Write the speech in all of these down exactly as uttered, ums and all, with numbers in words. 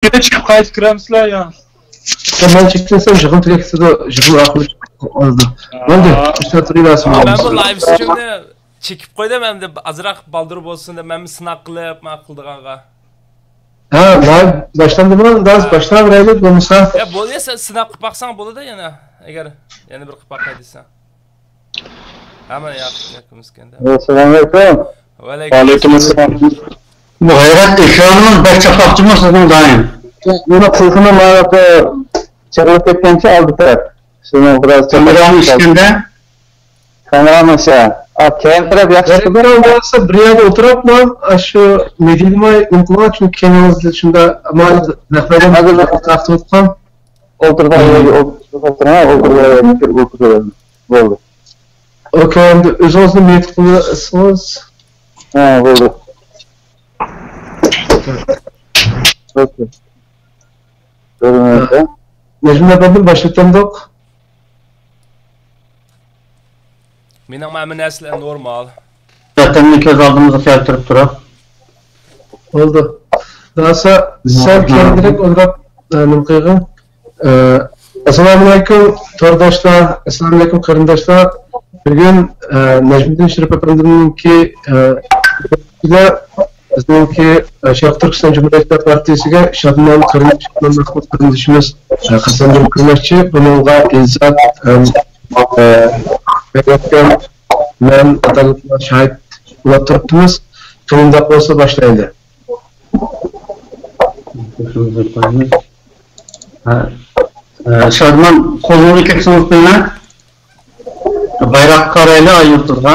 كېيىن چىقىپ قايتىپ كىرەمسىلەر يا؟ مەن چېكىنسەم يىغىن تۈگەپ كېتىدۇ، يىغىن ئاخىرى چىقىپ قالىدۇ. بولدى، ئىشلەپ تۇرۇۋەرسىن. مەن بۇ لايف سترىمنى چېكىپ قويدۇم، ئەمدى ئازراق بالدۇر بولسۇن دەپ، مەن سىناق قىلىپ، مانا قىلىدىغانغا. ھە، لايف باشلاندىمۇ؟ ئاندىن باشلاۋېرەيلى بولمىسا. يا، بولدى، سەن سىناق قىلىپ باقساڭ بولىدۇ يەنە. ئەگەر يەنە بىر قىلىپ باقاي دېسەڭ. ھەممە ياخشى، ياكىمىز كەندە. ئەسسالامۇ ئەلەيكۇم. ۋەئەلەيكۇم ئەسسالام. بۇ غەيرەت ئېكرانىڭىز بەك چاپلاقچىمۇ سىزنىڭ دائىم؟ مانا قىلغىنى مانا چىقىپ كەتكەنچە ئالدى تەرەپ. سىزنىڭ بىراز كامېرانى ئىشكەندە. كامېرانى ئىشە. ئا، كەينى تەرەپ ياخشى چىقىدۇ. غەيرەت بولسا بىر يەردە ئولتۇراپلا، ئاشۇ مېدىيىنى نېمە قىلغان، چۈنكى كەينىڭىزدە شۇنداق ئامان نەق مەيدان ھازىر تارقىتىۋاتقان. ئولتۇرغان يەرگە ئولتۇرۇپ ئولتۇرۇڭ، ئولتۇرغان يەرگە كىرىپ ئولتۇرۇۋېرىڭ. بولدى. ئوكەي، ئەمدى ئۆزىڭىزنى ميۇت قىلىسىڭىز. ھە، بولدى. ئوكەي. كۆرۈنۈۋاتىدۇ. نەجمىدىن ئەپەندىم، باشلىتەمدۇق؟ مېنىڭ ھەممە نەرسىلەر نورمال. ۋەتەننى كۆز ئالدىمىزغا كەلتۈرۈپ تۇرۇپ. بولدى. داسا، سەل كەينىرەك ئولتۇراپ، ئە، نېمە قىلغىن؟ ئە، ئەسسالامۇئەلەيكۇم، تورداشلار، ئەسسالامۇئەلەيكۇم، قېرىنداشلار. بۈگۈن، ئە، نەجمىدىن شېرىپ ئەپەندىمنىڭكى، ئە، بىزنىڭكى، ئە، شەرقىي تۈركىستان جۇمھۇرىيەتچىلەر پارتىيىسىگە شادىمان قېرىنداش، شادىمان مەھمۇد قېرىندىشىمىز، ئە، قەسەمدىن كۆرمەكچى. بۇنىڭغا ئىززەت، ئە، ئە، مەن قاتارلىقلار شاھىت بولۇپ تۇرۇپتىمىز. قېنى ئۇنداق بولسا باشلايلى. ھە، ئە، شادىمان، قولىڭىزنى كۆتۈرسىڭىز قويۇڭ. بايراققا قارايلى، ئاي يۇلتۇزغا.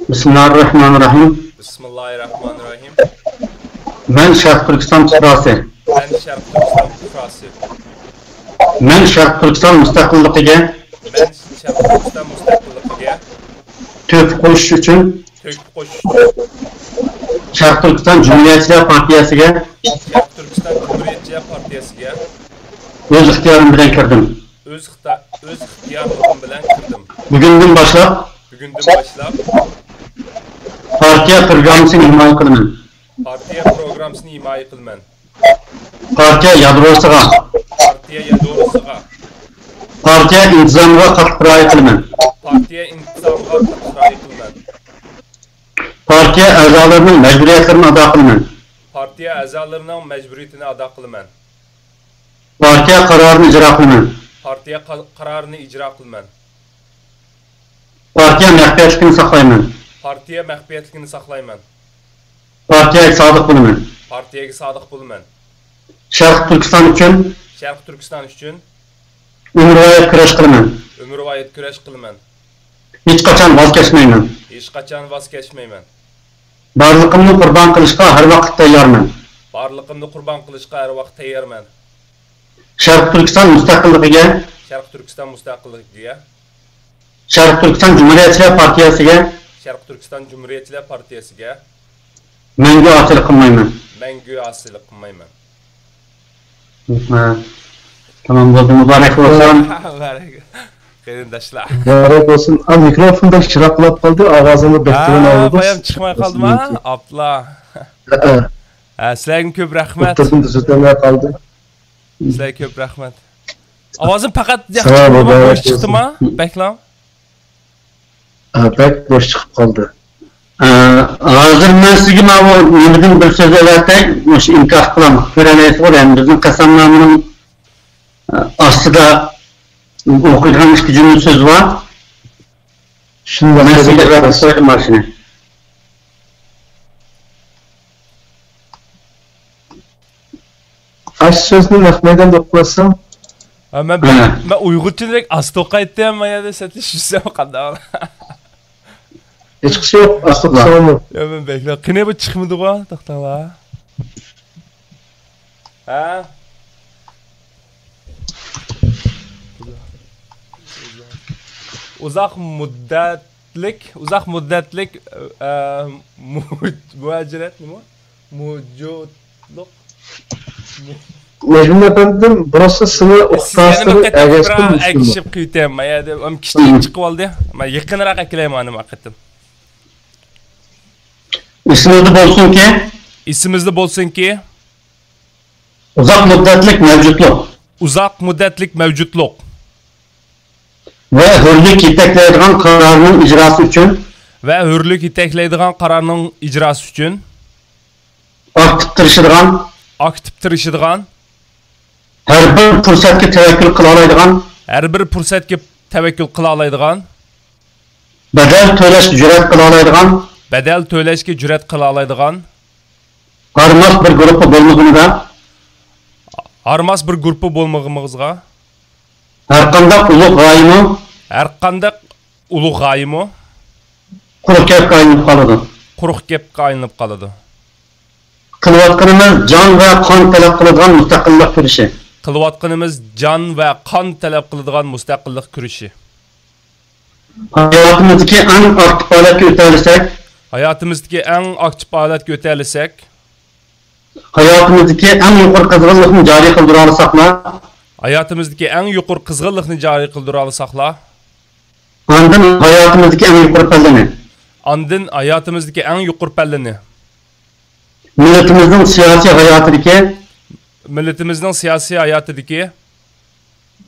بىسمىللاھىررەھمانىررەھىم. بىسمىللاھىررەھمانىررەھىم. مەن شەرقىي تۈركىستان پۇقراسى. مەن شەرقىي تۈركىستان پۇقراسى. مەن شەرقىي تۈركىستان مۇستەقىللىقىگە. مەن شەرقىي تۈركىستان مۇستەقىللىقىگە. تۆھپە قوشۇش ئۈچۈن. تۆھپە قوشۇش ئۈچۈن. شەرقىي تۈركىستان جۇمھۇرىيەتچىلەر پارتىيەسىگە. شەرقىي تۈركىستان جۇمھۇرىيەتچىلەر پارتىيەسىگە. ئۆز ئىختىيارىم بىلەن كىردىم. ئۆز ئىختا-، ئۆز ئىختىيارلىقىم بىلەن كىردىم. بۈگۈندىن باشلاپ. بۈگۈندىن باشلاپ. پارتىيە پروگراممىسىنى ھىمايە قىلىمەن. پارتىيە پروگراممىسىنى ھىمايە قىلىمەن. پارتىيە يادروسىغا. پارتىيە يادروسىغا. پارتىيە ئىنتىزامىغا قاتتىق رىئايە قىلىمەن. پارتىيە ئىنتىزامىغا قاتتىق رىئايە قىلىمەن. پارتىيە ئەزالىرىنىڭ مەجبۇرىيەتلىرىنى ئادا قىلىمەن. پارتىيە ئەزالىرىنىڭ مەجبۇرىيىتىنى ئادا قىلىمەن. پارتىيە قارارىنى ئىجرا قىلىمەن. پارتىيە قا-، قارارىنى ئىجرا قىلىمەن. پارتىيە مەخپىيەتلىكىنى ساقلايمەن. پارتىيە مەخپىيەتلىكىنى ساقلايمەن. پارتىيەگە سادىق بولىمەن. پارتىيەگە سادىق بولىمەن. شەرقىي تۈركىستان ئۈچۈن. شەرقىي تۈركىستان ئۈچۈن. ئۆمۈرۋايەت كۈرەش قىلىمەن. ئۆمۈرۋايەت كۈرەش قىلىمەن. ھېچقاچان ۋاز كەچمەيمەن. ھېچقاچان ۋاز كەچمەيمەن. بارلىقىمنى قۇربان قىلىشقا ھەر ۋاقىت تەييارمەن. بارلىقىمنى قۇربان قىلىشقا ھەر ۋاقىت تەييارمەن. شەرقىي تۈركىستان مۇستەقىللىقىگە. شەرقىي تۈركىستان مۇستەقىللىقىگە. شەرقىي تۈركىستان جۇمھۇرىيەتچىلەر پارتىيەسىگە. شەرقىي تۈركىستان جۇمھۇرىيەتچىلەر پارتىيەسىگە. مەڭگۈ ئاسىيلىق قىلمايمەن. مەڭگۈ ئاسىيلىق قىلمايمەن. ھە. تامام بولدى، مۇبارەك بولسۇن. مۇبارەك. قېرىنداشلار. مۇبارەك بولسۇن. ئا، مىكروفون بەك چىراقلاپ قالدى، ئاۋازىڭنى بەك تۆۋەن ئاۋۇدۇق. بايام چىقماي قالدىما؟ ئاپلا. ھە. ھە، سىلەرگە كۆپ رەھمەت. ئوتتۇردىن تۈزۈتەلمەي قالدى. سىلەرگە كۆپ رەھمەت. ئاۋازىم پەقەت ياخشى چىقتىما؟ بەكلا. ئا، بەك بوش چىقىپ قالدى. ئا، ھازىر مەن سىزگە ماۋۇ نېمىدىن بىر سۆزلەۋەتەي، مۇشۇ ئىنكاس قىلام، كۆرەلەيسىغۇ، يەنى بىزنىڭ قەسەمنامىنىڭ، ئا، ئاستىدا ئوقۇيدىغان ئىككى جۈملە سۆز بار. شۇنداق. مەن سىزگە بىر سۆيدۈم ماشىنى. ئاشۇ سۆزنى نەق مەيداندا ئوقۇۋەتسەڭ. ھە، مەن، ھە. مەن ئۇيغۇرچىنى بەك ئاستا ئوقۇيتتىم، مانا يەردە سەتلىشىشسەم قانداق؟ ھېچقىسى يوق، ئاستا ئوقۇساڭمۇ. يا، مەن بەكلا. قېنى بۇ چىقمىدىغۇ، توختاڭلار. ھە؟ ئۇزاق مۇددەتلىك، ئۇزاق مۇددەتلىك، ئە، مۇ-، مۇھاجىرەت نېمە؟ مۇجۇتلۇق. نەجمىدىن ئەپەندىم، بۇرۇنقى سىنى ئۇقۇپ تۇرسىڭىز، ئەگەشتىم، ئەگىشىپ قېتىم. مانا يەردە كىچىك چىقىپ قالدى. مانا يېقىنراق ئەكېلەيمەن ئانا قېتىم. ئېسىمىزدە بولسۇنكى. ئېسىمىزدە بولسۇنكى. ئۇزاق مۇددەتلىك مەۋجۇتلۇق. ئۇزاق مۇددەتلىك مەۋجۇتلۇق. ۋە ھۆرلۈك يېتەكلەيدىغان قارارنىڭ ئىجراسى ئۈچۈن. ۋە ھۆرلۈك يېتەكلەيدىغان قارارنىڭ ئىجراسى ئۈچۈن. ئاكتىپ تىرىشىدىغان. ئاكتىپ تىرىشىدىغان. ھەر بىر پۇرسەتكە تەۋەككۈل قىلالايدىغان. ھەر بىر پۇرسەتكە تەۋەككۈل قىلالايدىغان. بەدەل تۆلەشكە جۈرئەت قىلالايدىغان. بەدەل تۆلەشكە جۈرئەت قىلالايدىغان. ھارماس بىر گۇرۇپپا بولمىغىنىدا. ھارماس بىر گۇرۇپپا بولمىغىنىمىزغا. ھەرقانداق ئۇلۇغ غايىمۇ. ھەرقانداق ئۇلۇغ غايىمۇ. قۇرۇق گەپكە ئايلىنىپ قالىدۇ. قۇرۇق گەپكە ئايلىنىپ قالىدۇ. قىلىۋاتقىنىمىز جان ۋە قان تەلەپ قىلىدىغان مۇستەقىللىق كۈرىشى. قىلىۋاتقىنىمىز جان ۋە قان تەلەپ قىلىدىغان مۇستەقىللىق كۈرىشى. ھاياتىمىزدىكى ئەڭ ئاكتىپ ھالەتكە ئۆتەلىسەك. ھاياتىمىزدىكى ئەڭ ئاكتىپ ھالەتكە ئۆتەلىسەك. ھاياتىمىزدىكى ئەڭ يۇقىرى قىزغىنلىقنى جارى قىلدۇرالىساقلا. ھاياتىمىزدىكى ئەڭ يۇقىرى قىزغىنلىقنى جارى قىلدۇرالىساقلا. ئاندىن ھاياتىمىزدىكى ئەڭ يۇقىرى پەللىنى. ئاندىن ھاياتىمىزدىكى ئەڭ يۇقىرى پەللىنى. مىللىتىمىزنىڭ سىياسىي ھاياتىدىكى. مىللىتىمىزنىڭ سىياسىي ھاياتىدىكى.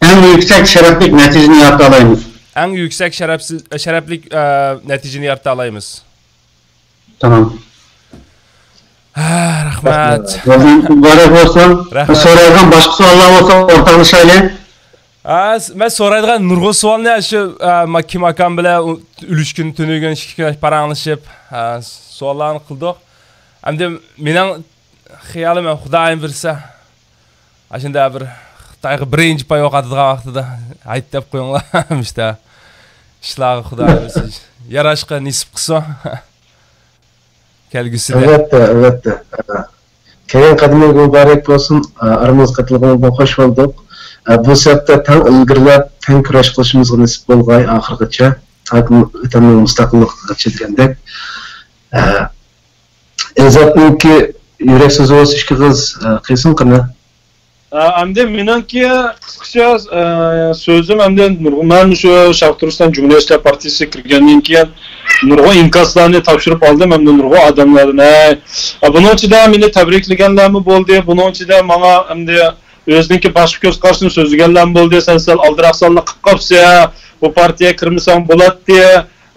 ئەڭ يۈكسەك شەرەپلىك نەتىجىنى يارىتالايمىز. ئەڭ يۈكسەك شەرەپسىز، شەرەپلىك، ئە، نەتىجىنى يارىتالايمىز. تامام. ھە، رەھمەت. مۇبارەك بولسۇن. رەھمەت. سورايدىغان باشقا سوئاللار بولسا ئورتاقلىشايلى. ھە، س-، مەن سورايدىغان نۇرغۇن سوئالنى شۇ، ئە، ماكىم ئاكام بىلەن ئۇ-، ئۈلۈشكۈن تۈنۈگۈن ئىككى كۈن پاراڭلىشىپ، ھە، سوئاللارنى قىلدۇق. ئەمدى مېنىڭ خىيالىم، خۇدايىم بىرسە، ئاشۇنداق بىر خىتايغا بىرىنچى پاي ئوق ئاتىدىغان ۋاقتىدا ھايت دەپ قويۇڭلار. مۇشتا ئىشلارغا خۇدايىم بىرسە ياراشقا نېسىپ قىلسۇن. كەلگۈسىدە. ئەلۋەتتە، ئەلۋەتتە. كەلگەن قەدىمىڭىز مۇبارەك بولسۇن. ئارىمىزغا قېتىلغىنىڭىزدىن خۇش بولدۇق. بۇ سەپتە تەڭ ئىلگىرىلەپ، تەڭ كۈرەش قىلىشىمىزغا نېسىپ بولغاي ئاخىرغىچە. تاكى ۋەتەننىڭ مۇستەقىللىقىغىچە دېگەندەك. ئىززەتنىڭكى يۈرەك سۆزى بولسا ئىككى ئېغىز، ئە، قىلسۇن قېنى. ئە، ئەمدى مېنىڭكى قىسقىچە، ئە، سۆزۈم ئەمدى نۇرغۇن، مەن شۇ شەرقىي تۈركىستان جۇمھۇرىيەتچىلەر پارتىيىسىگە كىرگەندىن كېيىن نۇرغۇن ئىنكاسلارنى تاپشۇرۇپ ئالدىم، ئەمدى نۇرغۇن ئادەملەردىن. ھەي، ئە، بۇنىڭ ئىچىدە مېنى تەبرىكلىگەنلەرمۇ بولدى، بۇنىڭ ئىچىدە ماڭا ئەمدى ئۆزىنىڭكى باشقا كۆز قارىشىنى سۆزلىگەنلەرمۇ بولدى، سەن سەل ئالدىراقسانلا قىلىپ قاپسەن، بۇ پارتىيەگە كىرمىسەڭ بولاتتى.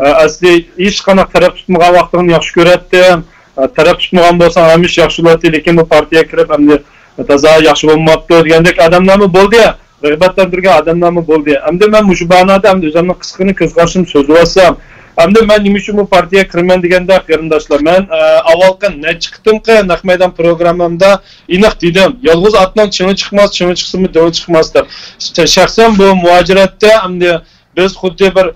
ئە، ئەسلى ھېچقانداق تەرەپ تۇتمىغان ۋاقتىڭنى ياخشى كۆرەتتىم. ئە، تەرەپ تۇتمىغان بولساڭ ھەمىشە ياخشى بولاتتى، لېكىن بۇ پارتىيەگە كىرىپ ئەمدى تازا ياخشى بولماپتۇ دېگەندەك ئادەملەرمۇ بولدى. رىغبەتلەندۈرگەن ئادەملەرمۇ بولدى. ئەمدى مەن مۇشۇ مەنىدە ئەمدى ئۆزۈمنىڭ قىسقىغىنە كۆز قارىشىمنى سۆزلىۋالسام، ئەمدى مەن نېمە ئۈچۈن بۇ پارتىيەگە كىرىمەن دېگەندە، قېرىنداشلار، مەن، ئە، ئاۋۋالقى نەچچە قېتىمقى نەق مەيدان پروگراممامدا ئېنىق دېدىم، يالغۇز ئاتنىڭ چىڭى چىقماس، چىڭى چىقسىمۇ دېڭى چىقماس دەپ. شەخسەن بۇ مۇھاجىرەتتە ئەمدى بىز خۇددى بىر،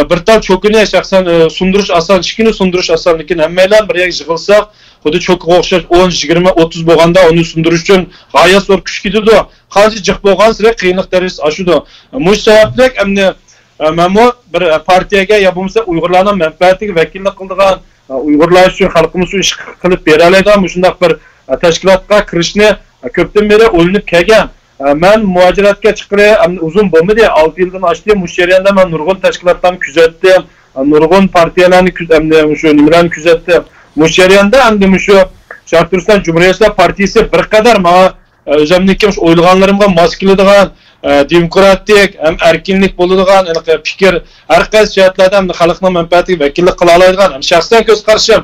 بىر تال چوكىنى شەخسەن، سۇندۇرۇش ئاسان، چېكىنى سۇندۇرۇش ئاسان، لېكىن ھەممەيلەن بىر يەرگە يىغىلساق، خۇددى چوكىغا ئوخشاش ئون، يىگىرمە، ئوتتۇز بولغاندا ئۇنى سۇندۇرۇش ئۈچۈن غايەت زور كۈچ كېتىدۇ. قانچە جىق بولغانسېرى قىيىنلىق دەرىجىسى ئاشىدۇ. مۇشۇ سەۋەبلىك ئەمدى، مەنمۇ بىر پارتىيەگە يا بولمىسا ئۇيغۇرلارنىڭ مەنپەئەتىگە ۋەكىللىك قىلىدىغان، ئۇيغۇرلار ئۈچۈن، خەلقىمىز ئۈچۈن ئىش قىلىپ بېرەلەيدىغان مۇشۇنداق بىر تەشكىلاتقا كىرىشنى كۆپتىن بېرى ئويلىنىپ كەلگەن. ئە، مەن مۇھاجىرەتكە چىققىلى ئەمدى ئۇزۇن بولمىدى، ئالتە يىلدىن ئاشتى. مۇشۇ جەرياندا مەن نۇرغۇن تەشكىلاتلارنى كۆزەتتىم، ئە، نۇرغۇن پارتىيەلەرنى كۆز-، ئەمدى مۇشۇ نېمىلەرنى كۆزەتتىم. مۇشۇ جەرياندا ئەمدى مۇشۇ شەرقىي تۈركىستان جۇمھۇرىيەتچىلەر پارتىيىسى بىر قەدەر ماڭا، ئە، ئۆزۈمنىڭكى مۇشۇ ئويلىغانلىرىمغا ماس كېلىدىغان، ئە، دېموكراتىك ھەم ئەركىنلىك بولىدىغان، ھېلىقى پىكىر ھەر قايسى جەھەتلەردە ئەمدى خەلقنىڭ مەنپەئەتىگە ۋەكىللىك قىلالايدىغان، ھەم شەخسەن كۆز قارىشىم،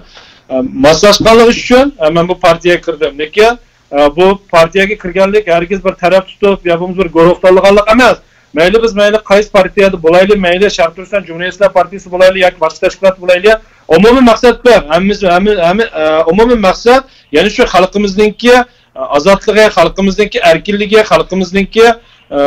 ئە، ماسلاشقانلىقى ئۈچۈن، ئە، مەن بۇ پارتىيەگە كىردىم. لېكىن ئە، بۇ پارتىيەگە كىرگەنلىك ھەرگىز بىر تەرەپ تۇتۇپ يا بولمىسا بىر گۇرۇھ تاللىغانلىق ئەمەس. مەيلى بىز، مەيلى قايسى پارتىيەدە بولايلى، مەيلى شەرقىي تۈركىستان جۇمھۇرىيەتچىلەر پارتىيىسى بولايلى ياكى باشقا تەشكىلات بولايلى، ئومۇمىي مەقسەت بىر. ھەممىمىز، ھەممە، ھەممە، ئە، ئومۇمىي مەقسەت، يەنى شۇ خەلقىمىزنىڭكى، ئە، ئازادلىقى، خەلقىمىزنىڭكى ئەركىنلىكى، خەلقىمىزنىڭكى، ئە،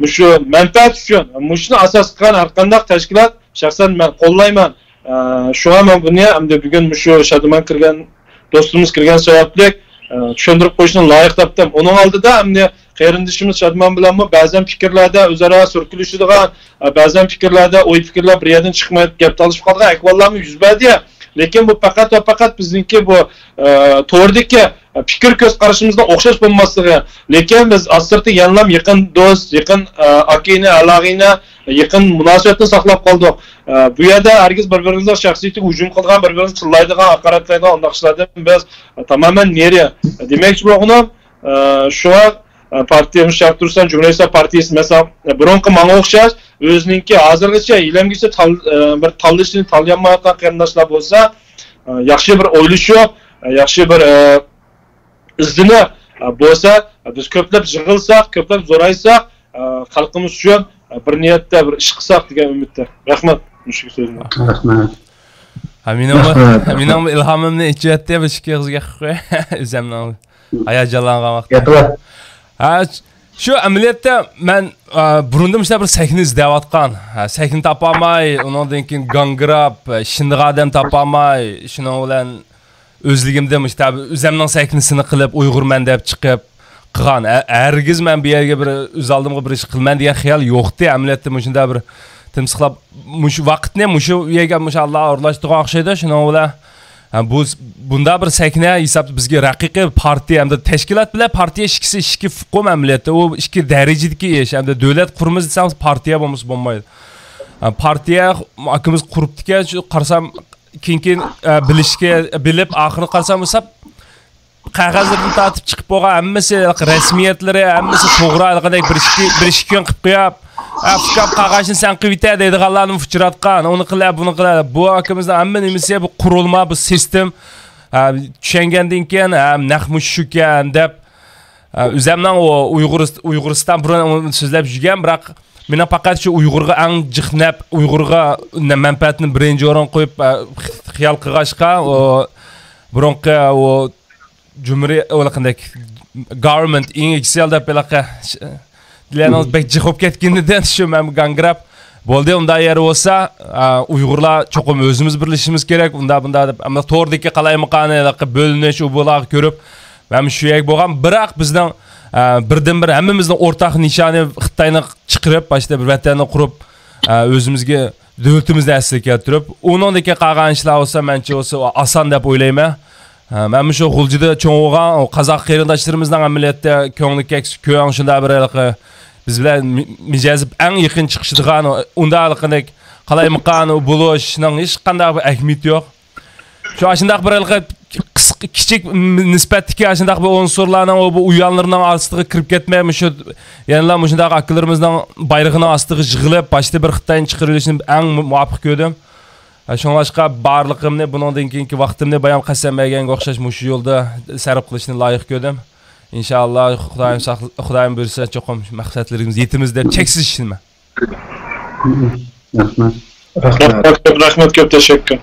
مۇشۇ مەنپەئەت ئۈچۈن، مۇشۇنى ئاساس قىلغان ھەر قانداق تەشكىلات شەخسەن مەن قوللايمەن. ئە، شۇڭا مەن بۇنى ئەمدى بۈگۈن مۇشۇ شادىمان كىرگەن، دوستىمىز كىرگەن سەۋەبلىك، ئە، چۈشەندۈرۈپ قويۇشنى لايىق تاپتىم. ئۇنىڭ ئالدىدا ئەمدى قېرىندىشىمىز شادىمان بىلەنمۇ بەزەن پىكىرلەردە ئۆزئارا سۈركىلىشىدىغان، ئە، بەزەن پىكىرلەردە ئوي پىكىرلەر بىر يەردىن چىقماي گەپ تالىشىپ قالىدىغان ئەھۋاللارمۇ يۈز بەردى. لېكىن بۇ پەقەت ۋە پەقەت بىزنىڭكى بۇ، ئە، توردىكى پىكىر كۆز قارىشىمىزنىڭ ئوخشاش بولماسلىقى، لېكىن بىز ئاسسىرتى يەنىلام يېقىن دوست، يېقىن، ئە، ئاكا-ئىنى، ئەل-ئاغىنە، يېقىن مۇناسىۋەتنى ساقلاپ قالدۇق. ئە، بۇ يەردە ھەرگىز بىر-بىرىمىزنىڭ شەخسىيىتىگە ھۇجۇم قىلىدىغان، بىر-بىرىمىزنى تىللايدىغان، ھاقارەتلەيدىغان ئۇنداق ئىشلاردىن بىز، ئە، تامامەن نېرى. دېمەكچى بولغىنىم، ئە، شۇڭا، ئە، پارتىيە مۇشۇ شەرقىي تۈركىستان جۇمھۇرىيەت پارتىيىسى، مەسىلەن، ئە، بۇرۇنقى ماڭا ئوخشاش ئۆزىنىڭكى ھازىرغىچە، ھېلىمگىچە تال-، ئە، بىر تاللىشىنى تاللىيالمايۋاتقان قېرىنداشلار بولسا، ئە، ياخشى بىر ئويلىشىپ، ئە، ياخشى بىر، ئە، ئىزدىنىپ، ئە، بولسا، ئە، بىز كۆپلەپ يىغىلساق، كۆپلەپ زورايساق، ئە، خەلقىمىز ئۈچۈن، ئە، بىر نىيەتتە بىر ئىش قىلساق دېگەن ئۈمىدتە. رەھمەت، مۇشۇ سۆزۈمنى. رەھمەت. ھە، مېنىڭمۇ، رەھمەت. مېنىڭمۇ ئىلھامىمنى ئېچىۋەتتى، بىر ئىككى ئېغىز گەپ قىلىپ قوياي. ئۆزۈمنىڭ ھاياجانلانغان ۋاقتىم. گەپ قىلە. ھە، شۇ ئەمەلىيەتتە مەن، ئا، بۇرۇندىن مۇشۇنداق بىر سەھنە ئىزدەۋاتقان. ھە، سەھنە تاپالماي، ئۇنىڭدىن كېيىن گاڭگىراپ، ئە، ئىشىنىدىغان ئادەم تاپالماي، شۇنىڭ بىلەن ئۆزلۈكۈمدە مۇشۇنداق ئۆزۈمنىڭ سەھنىسىنى قىلىپ، ئۇيغۇرمەن دەپ چىقىپ قىلغان. ھە-، ھەرگىز مەن بۇ يەرگە بىر ئۆز ئالدىمغا بىر ئىش قىلىمەن دېگەن خىيال يوقتى. ئەمەلىيەتتە مۇشۇنداق بىر تىمسىقلاپ، مۇشۇ ۋاقىتنى مۇشۇ يەرگە مۇشۇ ئاللا ئورۇنلاشتۇرغان ئوخشايدۇ. شۇنىڭ بىلەن ھە، بۇ، بۇنداق بىر سەھنە ھېسابتا بىزگە رەقىقىي پارتىيە ھەمدە تەشكىلات بىلەن پارتىيە ئىككىسى ئىككى ئۇقۇم ئەمەلىيەتتە. ئۇ ئىككى دەرىجىدىكى ئىش. ھەمدە دۆلەت قۇرىمىز دېسەڭىز پارتىيە بولمىسا بولمايدۇ. ھە، پارتىيە ئاكىمىز قۇرۇپتىكەن، شۇ قارىسام كېيىن، كېيىن، ئە، بىلىشكە، بىلىپ ئاخىرىدا قارىسام بولسا قەغەزلىرىدىن تارتىپ چىقىپ بولغان ھەممىسى رەسمىيەتلىرى، ھەممىسى توغرا، ھېلىقىدەك بىر ئىككى، بىر ئىككى كۈن قىلىپ قويۇپ، ئە، ئۇكام، قاغاشنى سەن قىلىۋېتە دەيدىغانلارنى ئۇچراتقان، ئۇنى قىلە، بۇنى قىلە. بۇ ئاكىمىزنىڭ ھەممە نېمىسى بۇ قۇرۇلما، بۇ سىستېم. ئە، چۈشەنگەندىن كېيىن، ھە، نەق مۇشۇ شۇكەن دەپ، ئە، ئۆزەمنىڭ ئۇ ئۇيغۇرىست-، ئۇيغۇرىستان بۇرۇن ئۇنى سۆزلەپ يۈرگەن، بىراق مېنىڭ پەقەت شۇ ئۇيغۇرغا ئەڭ جىق نەپ، ئۇيغۇرغا نە-، مەنپەئەتنى بىرىنچى ئورۇنغا قويۇپ، ئە، خىيال قىلغاچقا، ئۇ بۇرۇنقى ئۇ جۇمھۇرىيەت، ئۇ قانداق، government ئىنگلىزچە دەپ ھېلىقى، دىلەرنىڭ بەك جىق بولۇپ كەتكىنىدىن شۇ مەن گاڭگىراپ. بولدى، ئۇنداق يەر بولسا، ئا، ئۇيغۇرلار چوقۇم ئۆزىمىز بىرلىشىشىمىز كېرەك، ئۇنداق، بۇنداق دەپ، ئەمما توردىكى قالايمىقانە ھېلىقى بۆلۈنۈش، ئۇ بۇلارغا كۆرۈپ، مەن شۇ يەرگە بولغان. بىراق بىزنىڭ، ئا، بىردىنبىر ھەممىمىزنىڭ ئورتاق نىشانى خىتاينى چىقىرىپ، باشتا بىر ۋەتەننى قۇرۇپ، ئا، ئۆزىمىزگە دۆلىتىمىزنى ئەسلىگە كەلتۈرۈپ، ئۇنىڭدىن كېيىن قالغان ئىشلار بولسا، مەنچە بولسا ئاسان دەپ ئويلايمەن. ھە، مەن مۇشۇ غۇلجىدا چوڭ بولغان، ئۇ قازاق قېرىنداشلىرىمىزنىڭ ئەمەلىيەتتە كۆڭلى كەك-، كۆڭ شۇنداق بىر ھېلىقى بىز بىلەن مى-، مىجەزى ئەڭ يېقىن چىقىشىدىغان، ئۇ، ئۇنداق ھېلىقىدەك قالايمىقان، ئۇ بولۇشنىڭ ھېچقانداق بىر ئەھمىيىتى يوق. شۇ ئاشۇنداق بىر ھېلىقى قىسقا، كىچىك نىسبەتتىكى ئاشۇنداق بىر ئۇنسۇرلارنىڭ، ئۇ، بۇ ئۇيانلىرىنىڭ ئاستىغا كىرىپ كەتمەي، مۇشۇ يەنىلا مۇشۇنداق ئاكىلىرىمىزنىڭ بايرىقىنىڭ ئاستىغا يىغىلىپ، باشتا بىر خىتاينى چىقىرىۋېلىشنى ئەڭ مۇ-، مۇۋاپىق كۆردۈم. شۇڭلاشقا بارلىقىمنى، بۇنىڭدىن كېيىنكى ۋاقتىمنى بايام قەسەم بەرگەنگە ئوخشاش مۇشۇ يولدا سەرپ قىلىشنى لايىق كۆردۈم. ئىنشائاللا، خۇدايىم ساق-، خۇدايىم بۇيرۇسا، چوقۇم شۇ مەقسەتلىرىمىزگە يېتىمىز دەپ چەكسىز ئىشىنىمەن. رەھمەت. رەھمەت كۆپ، رەھمەت كۆپ، تەشەككۈر.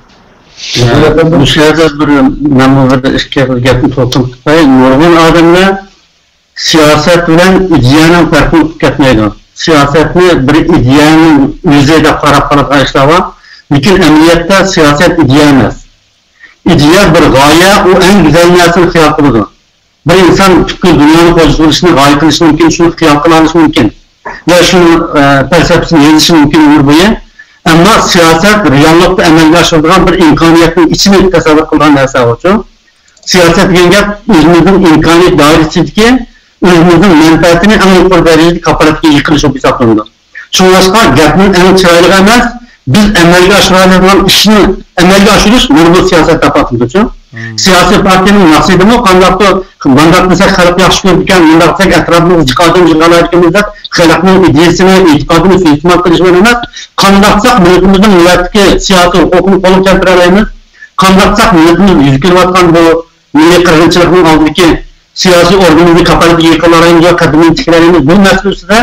مۇشۇ يەردە بىر، مەنمۇ بىر ئىككى گەپنى توسۇن قىلساي، نۇرغۇن ئادەملەر سىياسەت بىلەن ئىدىيەنىڭ پەرقىنى ئۇقۇپ كەتمەيدۇ. سىياسەتنى بىر ئىدىيەنىڭ ئۆزى دەپ قاراپ قالىدىغان ئىشلار بار. لېكىن ئەمەلىيەتتە سىياسەت ئىدىيە ئەمەس. ئىدىيە بىر غايە، ئۇ ئەڭ گۈزەل نەرسىنى خىيال قىلىدۇ. بىر ئىنسان پۈتكۈل دۇنيانى خوجا قىلىشنى غايە قىلىشى مۇمكىن، شۇنى خىيال قىلالىشى مۇمكىن. يا شۇنى، ئە، پەلسەپىسىنى يېزىشى مۇمكىن ئۆمۈر بويى. ئەمما سىياسەت رېئاللىقتا ئەمەلگە ئاشۇرىدىغان بىر ئىمكانىيەتنىڭ ئىچىنى تەسەۋۋۇر قىلغان نەرسە ئۇچۇن. سىياسەت دېگەن گەپ ئۆزىمىزنىڭ ئىمكانىيەت دائىرىسىدىكى ئۆزىمىزنىڭ مەنپەئەتىنى ئەڭ يۇقىرى دەرىجىدە كاپالەتكە ئىگە قىلىش بولۇپ ھېسابلىنىدۇ. شۇڭلاشقا گەپنىڭ ئەڭ چىرايلىقى ئەمەس، بىز ئەمەلگە ئاشۇرالايدىغان ئىشنى ئەمەلگە ئاشۇرۇش مانا بۇ سىياسەت تاپاتىدۇچۇ. سىياسىي پارتىيەنىڭ مەقسىتىمۇ قانداقتۇر، مۇنداق دېسەك خەلق ياخشى كۆرىدىكەن، مۇنداق دېسەك ئەتراپىمىزدا جىقادىن جىقالايدىكەنمىز دەپ خەلقنىڭ ئىدىيەسىنى، ئېتىقادىنى سۇيىستېمال قىلىش بىلەن ئەمەس، قانداق قىلساق مىللىتىمىزنىڭ نۆۋەتتىكى سىياسىي ھوقۇقىنى قولغا كەلتۈرەلەيمىز، قانداق قىلساق مىللىتىمىز يۈز كېلىۋاتقان بۇ مىللىي قىرغىنچىلىقنىڭ ئالدىدىكى سىياسىي ئورگىنىمىزنى كاپالەتكە ئىگە قىلالايمىز ۋە قەدىمىنى تىكلەيمىز. بۇ مەسىلە ئۈستىدە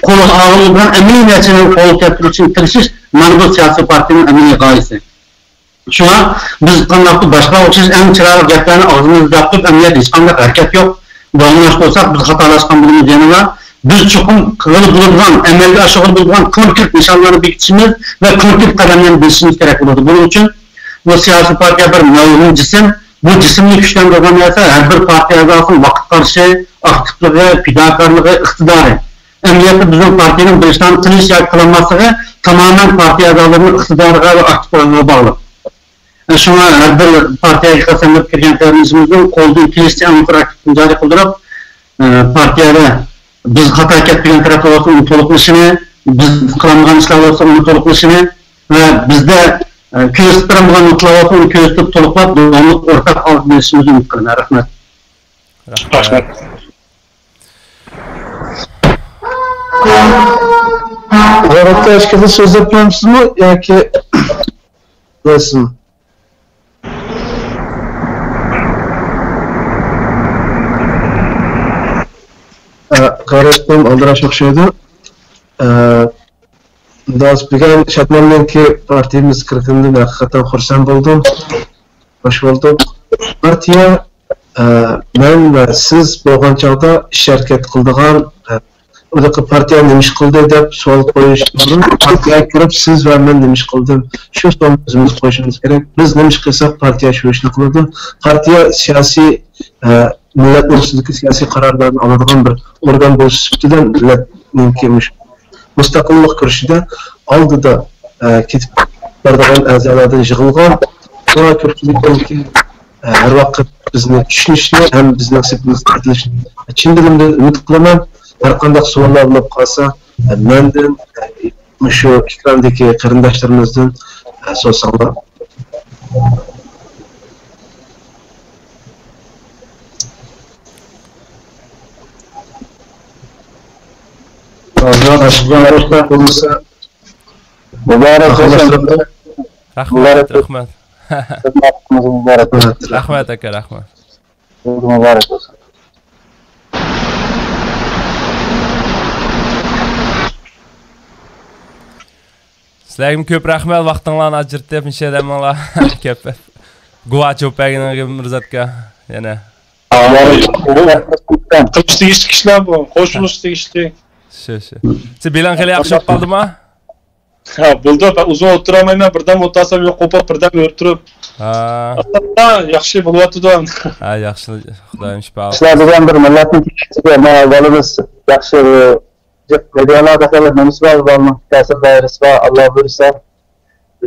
قولغا ئالغىلى بولىدىغان ئەمەلىي نەرسىلەرنى قولغا كەلتۈرۈش ئۈچۈن تىرىشىش، مانا بۇ سىياسىي پارتىيەنىڭ ئەمەلىي غايىسى. شۇڭا بىز قانداقتۇر باشقىلارغا ئوخشاش ئەڭ چىرايلىق گەپلەرنى ئاغزىمىزدا دەپ تۇرۇپ، ئەمەلىيەتتە ھېچقانداق ھەرىكەت يوق. داۋاملاشتۇرساق بىز خاتالاشقان بولىمىز يەنىلا. بىز چوقۇم قىلغىلى بولىدىغان، ئەمەلگە ئاشۇرغىلى بولىدىغان كونكرېت نىشانلارنى بېكىتىشىمىز ۋە كونكرېت قەدەملەرنى بېسىشىمىز كېرەك بولىدۇ. بۇنىڭ ئۈچۈن بۇ سىياسىي پارتىيە بىر مەۋھۇم جىسىم. بۇ جىسىمنى كۈچلەندۈرىدىغان نەرسە ھەر بىر پارتىيە ئەزاسىنىڭ ۋاقىت قارىشى، ئاكتىپلىقى، پىداكارلىقى، ئىقتىدارى. ئەمەلىيەتتە بىزنىڭ پارتىيەنىڭ بىر ئىشلارنى قىلىش ياكى قىلالماسلىقى تامامەن پارتىيە ئەزالىرىنىڭ ئىقتىدارىغا ۋە ئاكتىپلىقىغا باغلىق. شۇڭا ھەر بىر پارتىيەگە قەسەم بېرىپ كىرگەن قېرىندىشىمىزنىڭ قولىدىن كېلىشىچە ئەڭ يۇقىرى ئاكتىپلىقنى جارى قىلدۇرۇپ، ئە، پارتىيەدە بىز خاتا كەتمىگەن تەرەپلەر بولسا ئۇنى تولۇقلىشىنى، بىز قىلالمىغان ئىشلار بولسا ئۇنى تولۇقلىشىنى ۋە بىزدە، ئە، كۆرسىتىپ بېرەلمىگەن نۇقتىلار بولسا ئۇنى كۆرسىتىپ تولۇقلاپ داۋاملىق ئورتاق ئالغا مېڭىشىمىزنى ئۈمىد قىلىمەن. رەھمەت. رەھمەت. غەيرەتكە ئاشكارا سۆزلەپ بېرەمسىزمۇ ياكى بىلەسىزمۇ؟ ئە، غەيرەتكەم ئالدىراش ئوخشايدۇ. ئە، داس بۈگۈن شادماننىڭكى پارتىيىمىز كىرگىنىدىن ھەقىقەتەن خۇرسەن بولدۇم. خوش بولدۇق. پارتىيە، ئە، مەن ۋە سىز بولغان چاغدا ئىش ھەرىكەت قىلىدىغان، ئە، ئۇدۇقى پارتىيە نېمە ئىش قىلدى دەپ سوئال قويۇشتىن بۇرۇن، پارتىيەگە كىرىپ سىز ۋە مەن نېمە ئىش قىلدىم؟ شۇ سوئالنى ئۆزىمىز قويۇشىمىز كېرەك. بىز نېمە ئىش قىلساق پارتىيە شۇ ئىشنى قىلىدۇ. پارتىيە سىياسىي، ئە، مىللەتنىڭ ئۈستىدىكى سىياسىي قارارلارنى ئالىدىغان بىر ئورگان بولۇش سۈپىتىدىن مىللەتنىڭكى مۇش-، مۇستەقىللىق كۈرىشىدە ئالدىدا، ئە، كېتىپ بارىدىغان ئەزالاردىن يىغىلغان، شۇڭا كۆپچىلىكنىڭكى، ئە، ھەر ۋاقىت بىزنى چۈشىنىشىنى ھەم بىزنىڭ سېپىمىزغا قاتنىشىشىنى چىن دىلىمدىن ئۈمىد قىلىمەن. ھەر قانداق سوئاللار بولۇپ قالسا، ئە، مەندىن، ئە، مۇشۇ ئېكراندىكى قېرىنداشلىرىمىزدىن، ئە، سورىساڭلار. مۇبارەك بولسۇن. رەھمەت، رەھمەت. مۇبارەك بولسۇن. رەھمەت، ئاكا، رەھمەت. مۇبارەك بولسۇن. سىلەرگىمۇ كۆپ رەھمەت، ۋاقتىڭلارنى ئاجرىتىپ، مۇشۇ ئادەمنىڭلار كۆپ گۇۋاھ چوپەگىنىڭ مىرزاتكا يەنە. قىلىش تېگىشلىك ئىشلار بۇ، قوشۇلۇش تېگىشلىك. شۇ، شۇ. سىز بېلىڭ خېلى ياخشى بولۇپ قالدىما؟ ھە، بولدى، مەن ئۇزۇن ئولتۇرالمايمەن، بىردەم ئولتۇرسام يوق، قوپۇپ بىردەم ئۆرە تۇرۇپ. ھە. ئاستا ياخشى بولۇۋاتىدۇ. ھە، ياخشى، خۇدايىم شىپا. سىلەر دېگەن بىر مىللەتنىڭ كېچىسىگە مانا بالىمىز ياخشى، مېدىيالاردا خېلى نېمىسى بار، بالىنىڭ تەسىر دائىرىسى بار، ئاللا بۇيرۇسا،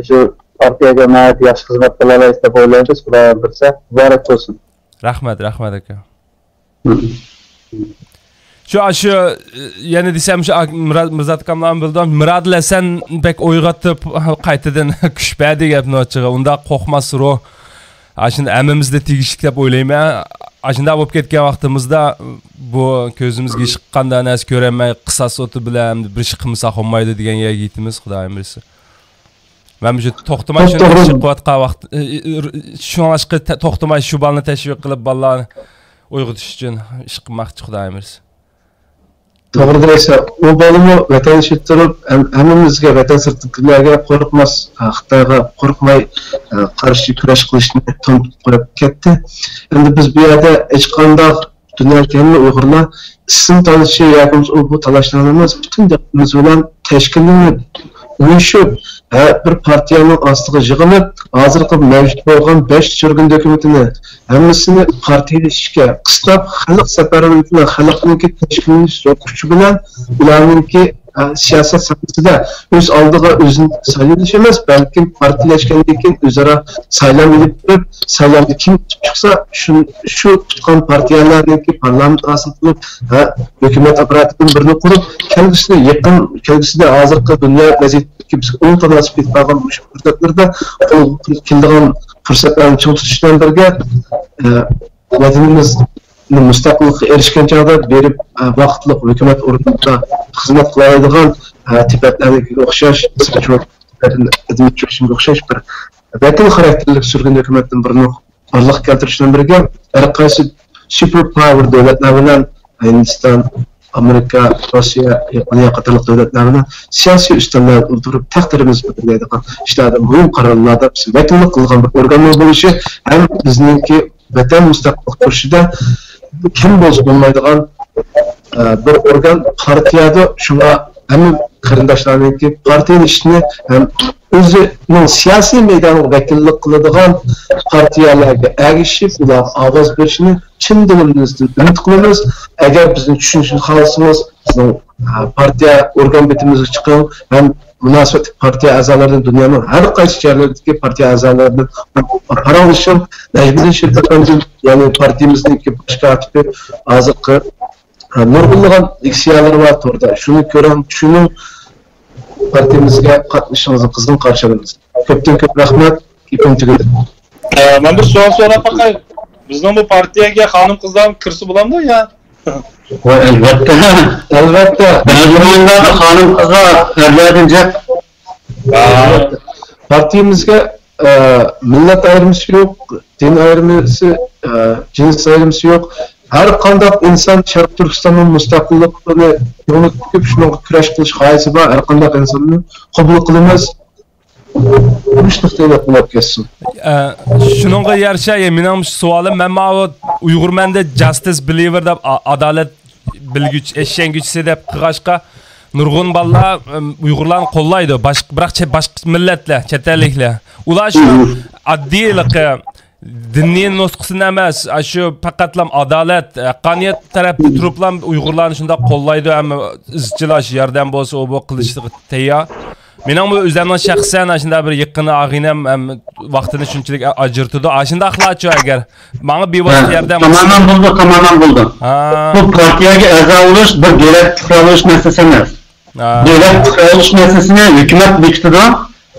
شۇ پارتىيەگە ناھايىتى ياخشى خىزمەت قىلالايسىز دەپ ئويلايمىز، خۇدايىم بۇيرۇسا، مۇبارەك بولسۇن. رەھمەت، رەھمەت، ئاكا. شۇ، شۇ، يەنە دېسەم، شۇ، مىرزات ئاكاملارمۇ بىلدى. مىرادىل ھەسەن بەك ئويغىتىپ، قايتىدىن كۈچ بەردى گەپنى ئاچىغى. ئۇنداق قورقماس روھ. ئاشۇنى ھەممىمىزگە تېگىشلىك دەپ ئويلايمەن. ئاشۇنداق بولۇپ كەتكەن ۋاقتىمىزدا بۇ كۆزىمىزگە ھېچقانداق نەرسە كۆرەلمەي، قىساس ئوتى بىلەن بىر ئىش قىلمىساق بولمايدۇ دېگەن يەرگە يېتىمىز، خۇدايىم بۇيرۇسا. مەن مۇشۇ توختىماي شۇنى توغرا. تەشۋىق قىلىۋاتقان ۋاقىت، ئى، ئى، ئى، شۇڭلاشقا تە-، توختىماي شۇ بالىنى تەشۋىق قىلىپ، بالىلارنى ئويغىتىش ئۈچۈن ئىش قىلماقچى، خۇدايىم بۇيرۇسا. توغرا دەيسەن، ئۇ بالىمۇ ۋەتەن ئىچىدە تۇرۇپ، ھەم-، ھەممىمىزگە ۋەتەن سىرتىدىكىلەرگە قورقماس، خىتايغا قورقماي، قارشى كۈرەش قىلىشنى تونۇتۇپ قويۇپ كەتتى. ئەمدى بىز بۇ يەردە ھېچقانداق دۇنيادىكى ھەممە ئۇيغۇرلار ئىسىم تالىشى ياكى بولمىسا ئۇ بۇ تالاشلارنى ئەمەس، پۈتۈن دىققىتىمىز بىلەن تەشكىللىنىپ، ئۇيۇشۇپ، ھەر بىر پارتىيەنىڭ ئاستىغا يىغىلىپ، ھازىرقى مەۋجۇت بولغان بەش چۆرگۈندە ھۆكۈمىتىنى ھەممىسىنى پارتىيەلىشىشكە قىستاپ، خەلق سەپەرۋەرلىكى بىلەن خەلقنىڭكى تەشكىللىنىش زور كۈچى بىلەن ئۇلارنىڭكى، ئە، سىياسەت ساھەسىدە ئۆز ئالدىغا ئۆزىنى سايلىنىش ئەمەس، بەلكىم پارتىيەلەشكەندىن كېيىن ئۆزئارا سايلام ئېلىپ بېرىپ، سايلامدا كىم ئۇتۇپ چىقسا، شۇ، شۇ تۇتقان پارتىيەلەرنىڭكى پارلامېنت ھاسىل قىلىپ ۋە ھۆكۈمەت ئاپپاراتىدىن بىرنى قۇرۇپ، كەلگۈسىدە، يېقىن كەلگۈسىدە ھازىرقى دۇنيا ۋەزىيىتىدىكى بىزگە ئوڭ تاناسىپ كېلىپ قالغان مۇشۇ پۇرسەتلەردە قولغا كېلىدىغان پۇرسەتلەرنى چىڭ تۇتۇش بىلەن بىرگە، ئە، ۋەتىنىمىز مۇستەقىللىققا ئېرىشكەن چاغدا بېرىپ، ئە، ۋاقىتلىق ھۆكۈمەت ئورنىدا خىزمەت قىلالايدىغان، ئە، تىبەتلەردىكىگە ئوخشاش، خىزمەت چوشۇمغا ئوخشاش بىر ۋەتەن خاراكتېرلىك سۈرگۈن ھۆكۈمەتتىن بىرنى بارلىققا كەلتۈرۈش بىلەن بىرگە، ھەر قايسى سۇپېر پاۋېر دۆلەتلەر بىلەن ھىندىستان، ئامېرىكا، روسىيە، ياپونىيە قاتارلىق دۆلەتلەر بىلەن سىياسىي ئۈستەللەردە ئولتۇرۇپ، تەقدىرىمىزنى بەلگىلەيدىغان ئىشلاردا مۇھىم قارارلاردا بىز ۋەكىللىك قىلغان بىر ئورگاننىڭ بولۇشى ھەم بىزنىڭكى ۋەتەن مۇستەقىللىق كۈرىشىدە كەم بولسا بولمايدىغان، ئە، بىر ئورگان پارتىيەدۇر. شۇڭا ھەممە قېرىنداشلارنىڭكى پارتىيەلىشىشنى ھەم ئۆزىنىڭ سىياسىي مەيدانىغا ۋەكىللىك قىلىدىغان پارتىيەلەرگە ئەگىشىپ، ئۇلارغا ئاۋاز بېرىشىنى چىن دىلىمىزدىن ئۈمىد قىلىمىز. ئەگەر بىزنى چۈشىنىشنى خالىسىڭىز، بىزنىڭ، ئە، پارتىيە ئورگان بېتىمىزگە چىقىڭ ھەم مۇناسىۋەتلىك پارتىيە ئەزالىرىدىن، دۇنيانىڭ ھەر قايسى شەھەرلىرىدىكى پارتىيە ئەزالىرىدىن پاراڭلىشىڭ. نەجمىدىن شېرىپ ئەپەندىم، يەنى پارتىيىمىزنىڭكى باش كاتىپى، ھازىرقى، ئە، نۇرغۇنلىغان لېكسىيەلىرى بار توردا. شۇنى كۆرۈڭ، چۈشىنىڭ. پارتىيىمىزگە قاتنىشىشىڭىزنى قىزغىن قارشى ئالىمىز. كۆپتىن كۆپ رەھمەت. گېپىم تۈگىدى. ئە، مەن بىر سوئال سوراپ باقاي. بىزنىڭ بۇ پارتىيەگە خانىم قىزلار كىرسە بولامدۇ يا؟ ۋاي، ئەلۋەتتە. ئەلۋەتتە. بەزى ئويۇنلاردا خانىم-قىزلار ئەرلەردىن جىق. پارتىيىمىزگە، ئە، مىللەت ئايرىمىسى يوق، دىن ئايرىمىسى، ئە، جىنس ئايرىمىسى يوق. ھەر قانداق ئىنسان شەرقىي تۈركىستاننىڭ مۇستەقىللىقىنى كۆڭلىدە تۇتۇپ، شۇنىڭغا كۈرەش قىلىش خاھىشى بار ھەر قانداق ئىنساننى قوبۇل قىلىمىز. مۇشۇنداق دەۋەت بولۇپ كەتسۇن. ئە، شۇنىڭغا يارىشا، يە، مېنىڭ مۇشۇ سوئالىم، مەن ماۋۇ ئۇيغۇرمەندە جاستىس بىلىۋېر دەپ، ئا-، ئادالەت بىلگۈچ، ئىشەنگۈچىسى دەپ قىلغاچقا، نۇرغۇن بالىلار، ئەم، ئۇيغۇرلارنى قوللايدۇ. باشقا، بىراق چە-، باشقا مىللەتلەر، چەت ئەللىكلەر. ئۇلار شۇ ئاددىيلىقى، دىنىي نۇسخىسىنى ئەمەس، ئاشۇ پەقەتلام ئادالەت، ھەققانىيەت تەرەپتە تۇرۇپلام ئۇيغۇرلارنى شۇنداق قوللايدۇ، ھەم ئىزچىل ئاشۇ ياردەم بولسا ئۇ بۇ قىلىشقا تەييار. مېنىڭمۇ ئۆزەمنىڭ شەخسەن ئاشۇنداق بىر يېقىنى ئاغىنەم ھەم ۋاقتىنى شۇنچىلىك ئاجرىتىدۇ. ئاشۇنداقلارچۇ ئەگەر ماڭا بىۋاسىتە ياردەم قىلسا. تامامەن بولدى، تامامەن بولدى. ھا. بۇ پارتىيەگە ئەزا بولۇش بىر دۆلەت پۇقرا بولۇش مەسىلىسى ئەمەس. ھا. دۆلەت پۇقرا بولۇش مەسىلىسىنى ھۆكۈمەت بېكىتىدۇ.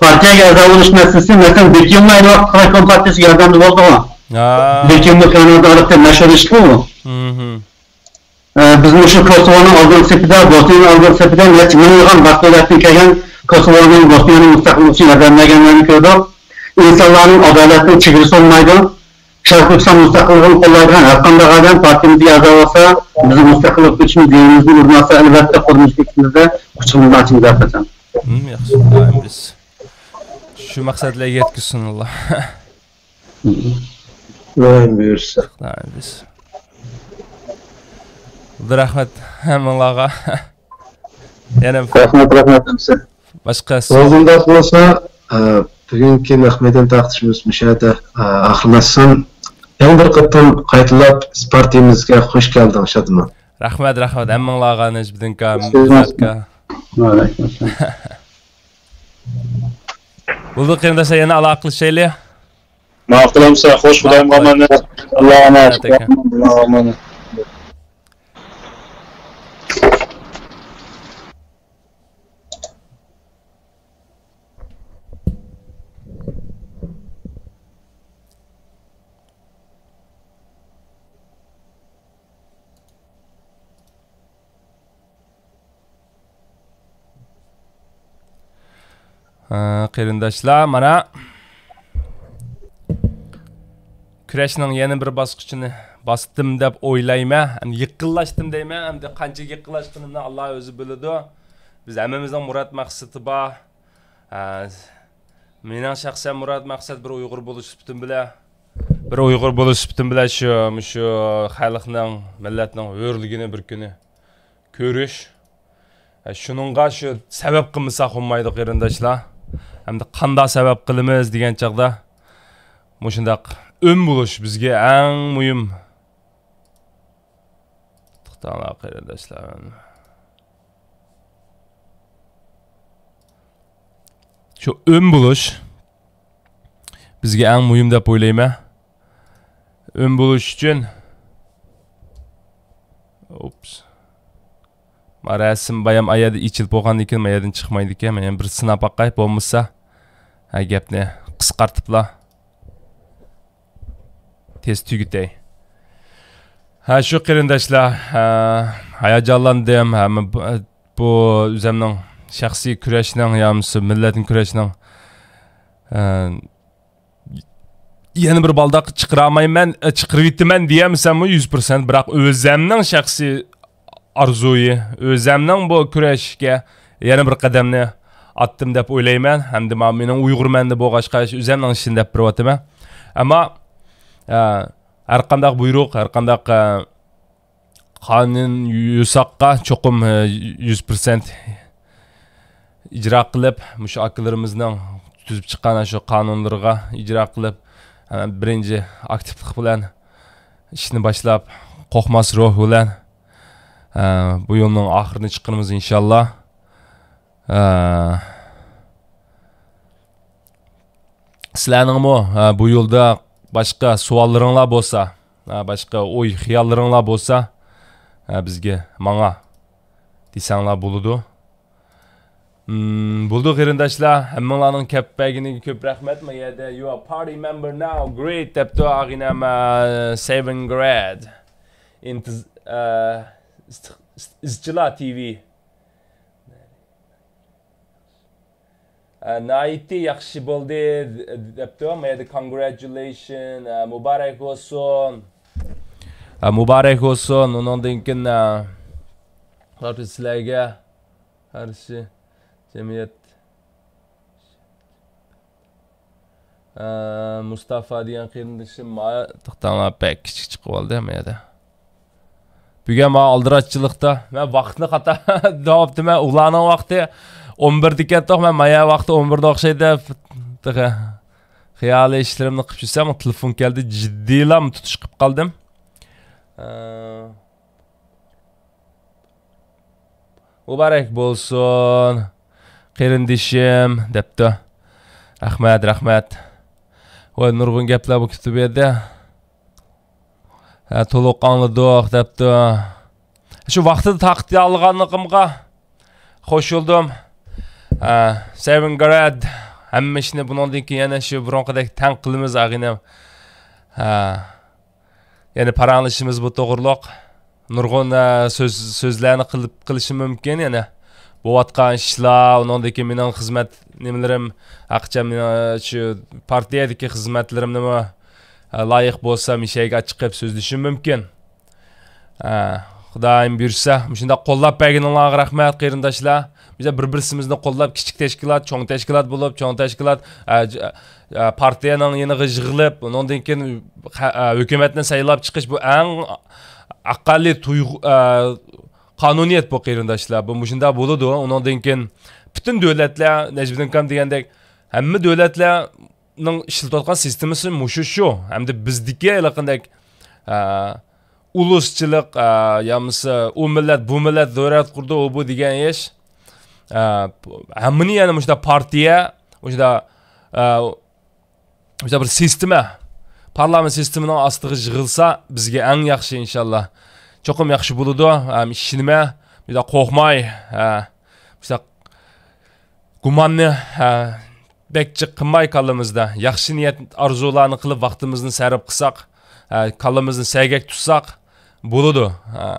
پارتىيەگە ئەزا بولۇش مەسىلىسى، مەسىلەن، بېكىنمايدۇ، خىتاي كومپارتىيىسىگە ياردەمدە بولدىغۇ. ھا. بېكىنمە كانالدا ئارقا مەشھۇر ئىشقۇ. ھىم. ئە، بىز مۇشۇ كوسوۋونىڭ ئالدىنقى سېپىدە، بوسنىيەنىڭ ئالدىنقى سېپىدە نەچچە مىڭلىغان باشقا دۆلەتتىن كەلگەن كوسوۋونىڭ، بوسنىيەنىڭ مۇستەقىللىقى ئۈچۈن ياردەملەرنى كۆردۇق. ئىنسانلارنىڭ ئادالەتنىڭ چېگرىسى بولمايدۇ. شەرقىي تۈركىستان مۇستەقىللىقىنى قوللايدىغان ھەر قانداق ئادەم پارتىيىمىزگە ئەزا بولسا، بىزنىڭ مۇستەقىللىق ئۈچۈن دىنىمىزنى ئورۇن ئالسا، ئەلۋەتتە قولىمىزدىكىمىزدە قۇچىقىمىزنى ئاچىمىز ھەر قاچان. ھىم، ياخشى، خۇدايىم بىز شۇ مەقسەتلەرگە يەتكۈزسۇن، ئاللا. ئامىن بۇيرسا. خۇدايىم بىز. رەھمەت ھەممىڭلارغا. يەنە رەھمەت، رەھمەت ھەمسە. باشقا سوئال؟ بولدى، ئۇنداق بولسا، ئە، بۈگۈنكى نەق مەيدان تارقىتىشىمىز مۇشۇ يەردە، ئە، ئاخىرلاشسۇن. يەنە بىر قېتىم قايتىلاپ پارتىيىمىزگە خوش كەلدىڭ، شادىمان. رەھمەت، رەھمەت ھەممىڭلارغا، نەجمىدىن ئاكا، مىرزات ئاكا. ۋەئەلەيكۇم ئەسسالام. بولدى، قېرىنداشلار، يەنە ئالاقىلىشايلى. ماقۇل ئەمسە، خوش، خۇدايىمغا ئامانەت. ئاللاغا ئامانەت. ئاللاغا ئامانەت. ھە، قېرىنداشلار، مانا كۈرەشنىڭ يەنە بىر باسقۇچىنى باستىم دەپ ئويلايمەن. ئەمدى يېقىنلاشتىم دەيمەن. ئەمدى قانچە يېقىنلاشقىنىمنى ئاللا ئۆزى بىلىدۇ. بىز ھەممىمىزنىڭ مۇراد مەقسىتى بار. ھە، مېنىڭ شەخسەن مۇراد مەقسەت بىر ئۇيغۇر بولۇش سۈپىتىم بىلەن، بىر ئۇيغۇر بولۇش سۈپىتىم بىلەن شۇ، مۇشۇ خەلقنىڭ، مىللەتنىڭ ھۆرلۈكىنى بىر كۈنى كۆرۈش. ھە، شۇنىڭغا شۇ سەۋەب قىلمىساق بولمايدۇ، قېرىنداشلار. ئەمدى قانداق سەۋەب قىلىمىز دېگەن چاغدا مۇشۇنداق ئۈن بولۇش بىزگە ئەڭ مۇھىم. توختاڭلار، قېرىنداشلار. شۇ ئۈن بولۇش بىزگە ئەڭ مۇھىم دەپ ئويلايمەن. ئۈن بولۇش ئۈچۈن، ئوپس. ما رەسىم بايام ئايەردە ئېچىلىپ بولغاندىن كېيىن، ما يەردىن چىقمايدىكەن. مەن يەنە بىر سىناپ باقاي، بولمىسا، ھە، گەپنى قىسقارتىپلا تېز تۈگىتەي. ھە، شۇ قېرىنداشلار، ھە، ھاياجانلاندىم. ھەممە بۇ، بۇ ئۆزەمنىڭ شەخسىي كۈرەشنىڭ يا بولمىسا مىللەتنىڭ كۈرەشنىڭ، ھە، يەنە بىر بالداق چىقىرالمايمەن، ئە، چىقىرىۋېتىمەن دېيەلمىسەممۇ يۈز پىرسەنت، بىراق ئۆزەمنىڭ شەخسىي ئارزۇيى، ئۆزەمنىڭ بۇ كۈرەشكە يەنە بىر قەدەمنى ئاتتىم دەپ ئويلايمەن. ھەمدە مانا مېنىڭ ئۇيغۇرمەندە بولغاچقا، ئۆزەمنىڭ ئىشىنى دەپ بېرىۋاتىمەن. ئەمما، ئە، ھەرقانداق بۇيرۇق، ھەرقانداق، ئە، قانۇن ياساققا چوقۇم، ئە، يۈز پىرسەنت ئىجرا قىلىپ، مۇشۇ ئاكىلىرىمىزنىڭ تۈزۈپ چىققان شۇ قانۇنلىرىغا ئىجرا قىلىپ، ئە، بىرىنچى ئاكتىپلىق بىلەن ئىشنى باشلاپ، قورقماس روھ بىلەن، ئە، بۇ يولنىڭ ئاخىرىنى چىقىرىمىز ئىنشاللا. ئە، سىلەرنىڭمۇ، ھە، بۇ يولدا باشقا سوئاللىرىڭلار بولسا، ھە، باشقا ئوي خىياللىرىڭلار بولسا، ھە، بىزگە، ماڭا دېسەڭلار بولىدۇ. مم، بولىدۇ قېرىنداشلار، ھەممىڭلارنىڭ كەپ بەرگىنىگە كۆپ رەھمەت. ما يەردە، "You are party member now, great" دەپتۇ ئاغىنەم، ھە، سېۋېن گراد. ئىنتىز-، ئىزچىلا تىۋى. ناھايىتى ياخشى بولدى، دەپتۇ. ما يەردە congratulation، مۇبارەك بولسۇن. مۇبارەك بولسۇن. ئۇنىڭدىن كېيىن، سىلەرگە قارشى جەمئىيەت. ئە، مۇستافا دېگەن قېرىندىشىم، ما-، توختاڭلار، بەك كىچىك چىقىپ قالدى ما يەردە. بۈگۈن ما ئالدىراشچىلىقتا، مەن ۋاقىتنى خاتا دەۋاپتىمەن، ئۇلارنىڭ ۋاقتى ئون بىردە كەتتۇق، مەن مايا ۋاقتى ئون بىردە ئوخشايدۇ. تېخى خىيالىي ئىشلىرىمنى قىلىپ يۈرسەم، تېلېفون كەلدى، جىددىيلا تۇتۇشۇپ قالدىم. ئە، مۇبارەك بولسۇن، قېرىندىشىم، دەپتۇ. رەھمەت، رەھمەت. ۋاي، نۇرغۇن گەپلەر بولۇپ كېتىپ بۇ يەردە. ھە، تولۇق ئاڭلىدۇق، دەپتۇ. شۇ ۋاقتىدا تارقىتالىغانلىقىمغا خوش بولدۇم. ھە، سېۋىن گراد، ھەممە ئىشنى بۇنىڭدىن كېيىن يەنە شۇ بۇرۇنقىدەك تەڭ قىلىمىز، ئاغىنەم. ھە. يەنە پاراڭلىشىمىز بۇ توغرۇلۇق. نۇرغۇن، ئە، سۆز، سۆزلەرنى قىلىپ، قىلىشىم مۇمكىن. يەنە بولۇۋاتقان ئىشلار، ئۇنىڭدىكى مېنىڭ خىزمەت نېمىلىرىم، ھەقىچە مېنىڭ، ئە، شۇ پارتىيەدىكى خىزمەتلىرىمنىمۇ، ئە، لايىق بولسا، مىشەگە چىقىپ سۆزلىشىم مۇمكىن. ئە، خۇدايىم بۇيرۇسا، مۇشۇنداق قوللاپ بەرگىنىڭلارغا رەھمەت، قېرىنداشلار. بىز بىر-بىرسىمىزنى قوللاپ، كىچىك تەشكىلات، چوڭ تەشكىلات بولۇپ، چوڭ تەشكىلات، ئە، ج-، ئە، پارتىيەنىڭ يېنىغا يىغىلىپ، ئۇنىڭدىن كېيىن خە-، ئە، ھۆكۈمەتنى سايلاپ چىقىش، بۇ ئەڭ ئەقەللىي تۇيغۇ-، ئە، قانۇنىيەت بۇ، قېرىنداشلار. بۇ مۇشۇنداق بولىدۇ. ئۇنىڭدىن كېيىن پۈتۈن دۆلەتلەر، نەجمىدىن ئاكام دېگەندەك، ھەممە دۆلەتلەرنىڭ ئىشلىتىۋاتقان سىستېمىسى مۇشۇ شۇ. ھەمدە بىزدىكى ھېلىقىدەك، ئە، ئۇلۇسچىلىق، ئە، يامىسا ئۇ مىللەت، بۇ مىللەت زۆرۈرەت قۇرىدۇ، ئۇ بۇ دېگەن ئىش. ئە، ھەممىنى يەنە مۇشۇنداق پارتىيە، مۇشۇنداق، ئە، مۇشۇنداق بىر سىستېما، پارلامېنت سىستېمىنىڭ ئاستىغا يىغىلسا، بىزگە ئەڭ ياخشى، ئىنشاللا. چوقۇم ياخشى بولىدۇ، ھەم ئىشىنىمەن. مۇشۇنداق قورقماي، ئە، مۇشۇنداق گۇماننى، ئە، بەك جىق قىلماي كاللىمىزدا، ياخشى نىيەت، ئارزۇلارنى قىلىپ ۋاقتىمىزنى سەرپ قىلساق، ئە، كاللىمىزنى سەگەك تۇتساق بولىدۇ. ئە،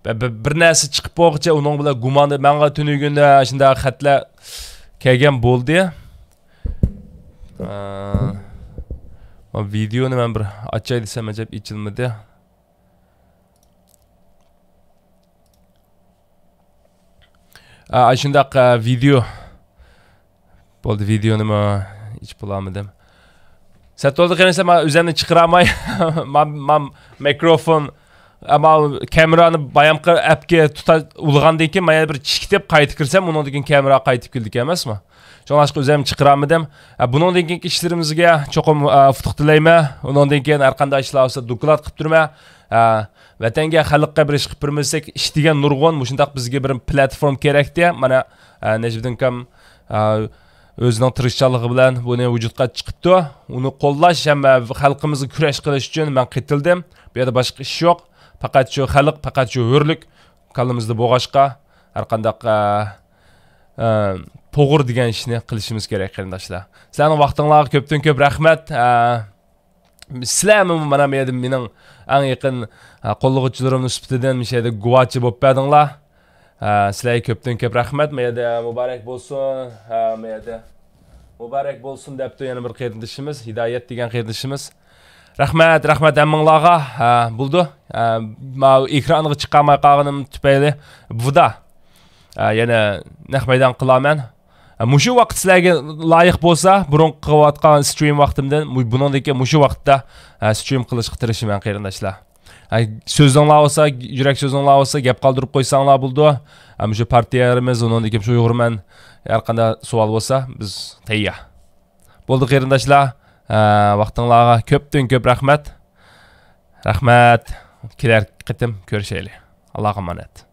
بە-، بە-، بىر نەرسە چىقىپ بولغۇچە ئۇنىڭ بىلەن گۇماندا ماڭا تۈنۈگۈن، ئە، شۇنداق خەتلەر كەلگەن بولدى. ئە، ما ۋىدېونى مەن بىر ئاچاي دېسەم، ئەجەب ئېچىلمىدى. ئا، شۇنداق، ئا، ۋىدېو. بولدى، ۋىدېونىمۇ ئېچىپ بولالمىدىم. سەت بولدى، قېرىنداشلار، مەن ئۆزۈمنى چىقىرالماي. ما، ما، مىكروفون، ئەمما كامېرانى بايامقى ئەپكە تۇتا-، ئۇلىغاندىن كېيىن، مانا بىر چىشكىتىپ قايتا كىرسەم، ئۇنىڭدىن كېيىن كامېرا قايتىپ كېلىدىكەن ئەمەسمۇ؟ شۇڭلاشقا ئۆزۈم چىقىرالمىدىم. ئە، بۇنىڭدىن كېيىنكى ئىشلىرىمىزگە چوقۇم، ئە، ئۇتۇق تىلەيمەن. ئۇنىڭدىن كېيىن ھەر قانداق ئىشلار بولسا دوكلات قىلىپ تۇرىمەن. ئە، ۋەتەنگە، خەلققە بىر ئىش قىلىپ بېرمىسەك، ئىش دېگەن نۇرغۇن، مۇشۇنداق بىزگە بىر پلاتفورما كېرەكتى. مانا، ئە، نەجمىدىن ئاكام، ئە، ئۆزىنىڭ تىرىشچانلىقى بىلەن بۇنى ۋۇجۇدقا چىقىپتۇ. ئۇنى قوللاش ھەم، ئە، خەلقىمىزغا كۈرەش قىلىش ئۈچۈن مەن قېتىلدىم. بۇ يەردە باشقا ئىش يوق. پەقەت شۇ خەلق، پەقەت شۇ ھۆرلۈك كاللىمىزدا بولغاچقا، ھەر قانداق، ئە، ئە، توغرا دېگەن ئىشنى قىلىشىمىز كېرەك، قېرىنداشلار. سىلەرنىڭ ۋاقتىڭلارغا كۆپتىن كۆپ رەھمەت. ئە، سىلەرمۇ مانا بۇ يەردە مېنىڭ ئەڭ يېقىن، ئە، قوللىغۇچىلىرىم سۈپىتىدىن مۇشۇ يەردە گۇۋاچى بولۇپ بەردىڭلار. ئە، سىلەرگە كۆپتىن كۆپ رەھمەت. ما يەردە مۇبارەك بولسۇن. ئە، ما يەردە مۇبارەك بولسۇن دەپتۇ يەنە بىر قېرىندىشىمىز، ھىدايەت دېگەن قېرىندىشىمىز. رەھمەت، رەھمەت ھەممىڭلارغا. ھە، بولدى. ھە، ماۋۇ ئېكرانغا چىقالماي قالغىنىم تۈپەيلى بۇدا، ھە، يەنە نەق مەيدان قىلارمەن. ھە، مۇشۇ ۋاقىت سىلەرگە لايىق بولسا، بۇرۇنقى قىلىۋاتقان سترىم ۋاقتىمدىن مۇ-، بۇنىڭدىن كېيىن مۇشۇ ۋاقىتتا، ھە، سترىم قىلىشقا تىرىشىمەن، قېرىنداشلار. ھە، سۆزۈڭلار بولسا، يۈرەك سۆزۈڭلار بولسا، گەپ قالدۇرۇپ قويساڭلار بولىدۇ. ھە، مۇشۇ پارتىيەمىز، ئۇنىڭدىن كېيىن شۇ ئۇيغۇرمەن، ھەر قانداق سوئال بولسا، بىز تەييار. بولدى، قېرىنداشلار. ئە، ۋاقتىڭلارغا كۆپتىن كۆپ رەھمەت. رەھمەت. كېلەر قېتىم كۆرۈشەيلى. ئاللاغا ئامانەت.